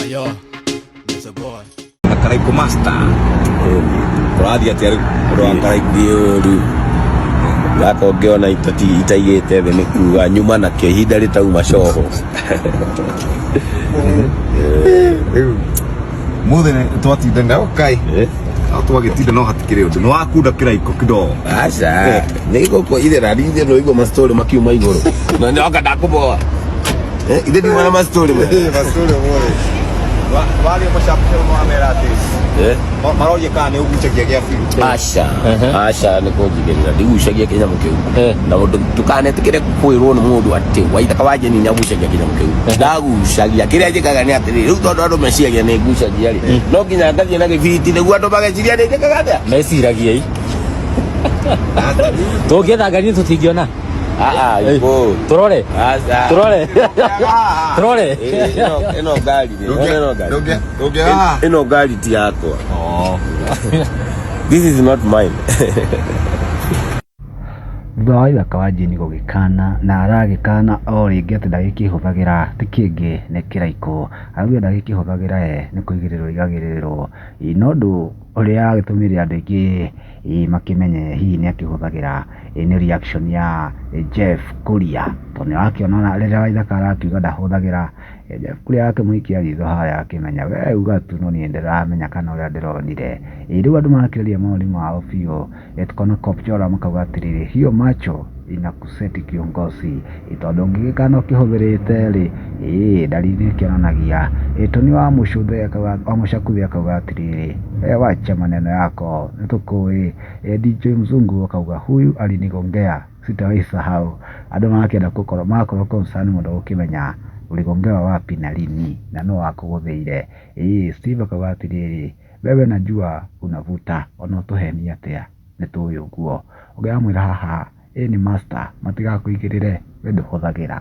Yo, it's a boy. Karaikũ master. Kũrathiĩ atĩa rĩu ũndũ wa Karaikũ? Thiĩ ũru gaka ũngĩona itaigĩte thĩ nĩ kuga nyuma nakĩo ihinda rĩtauma coho. Rĩu mũthĩ nĩ twatinda na kai. No twagĩtinda no hatikĩrĩ ũndũ. Nĩ wakunda kĩraikũ kidogo. Aca nĩ gũkũ ithe na ithe no igua mastori makiuma igũrũ na nĩ oka ndakũboa. Ithe ndiuma na mastori we. Mastori mũrĩ. Waria macapusha mamera atĩ maroria kana nĩ ũgucagia gĩa biũ. Aca aca nĩ kũnjigĩrĩra ndigucagia kĩnyamũ kĩu na ũndũ ndũkanetĩkĩre kwĩrwo nĩ mũndũ atĩ Waithaka wa Jeni nĩagucagia kĩnyamũ kĩu. Ndagucagia. Kĩrĩa njĩkaga nĩ atĩrĩrĩ, rĩu tondũ andũ meciragia nĩ ngucagia rĩ, no nginya ngathiĩ na gĩbiriti nĩguo andũ mageciria nĩ njĩkaga atĩa. Meciragia i tũngĩetha ngari tũtingĩona. Ah, ah, ikũ. Tũrore. Aca. Tũrore. Tũrore. Ĩno ngari rĩ, ĩno ngari. Ndũngĩaga. Ĩno ngari ti yakwa. This is not mine. Thutha wa Waithaka wa Jane gũgĩkana na aragĩkana o rĩngĩ atĩ ndagĩkĩhũthagĩra ti kĩngĩ nĩ kĩraikũ. Arauga ndagĩkĩhũthagĩra we nĩ kũigĩrĩrwo aigagĩrĩrwo. No ũndũ ũrĩa wagĩtũmire andũ aingĩ makĩmenye hihi nĩ akĩhũthagĩra nĩ reaction ya Jeff Kuria. Tondũ nĩ ũrakĩona rĩrĩa Waithaka arakiuga ndahũthagĩra, Jeff Kuria akĩmũikia ritho harĩa akĩmenya we uga tu no niĩ ndĩramenya kana ũrĩa ndĩronire. Rĩu andũ marakĩaria mawoni mao biũ. Tukona Kopchora makauga atĩrĩrĩ, hiyo macho inakuseti kiongozi, tondũ ũngĩgĩkana ũkĩhũthĩrĩte rĩ, ĩĩ ndariri nĩ ĩkĩonanagia. Tony wa Mũcũthe wa Mũcakuthe akauga atĩrĩrĩ, we wacha maneno yako nĩtũkũĩ. DJ Mzungu akauga huyu alinigongea sitawahi sahau. Andũ magakĩenda gũkorwo magakorwo concern mũno gũkĩmenya uligongewa wapi na lini na nũ wakũgũthĩire. Ĩĩ Steve akauga atĩrĩrĩ, wewe najua unavuta ona ũtũhenie atĩa nĩtũĩ ũguo. Ũngĩ amwĩra haha ĩĩ nĩ master matigakũigĩrĩre we ndũhũthagĩra.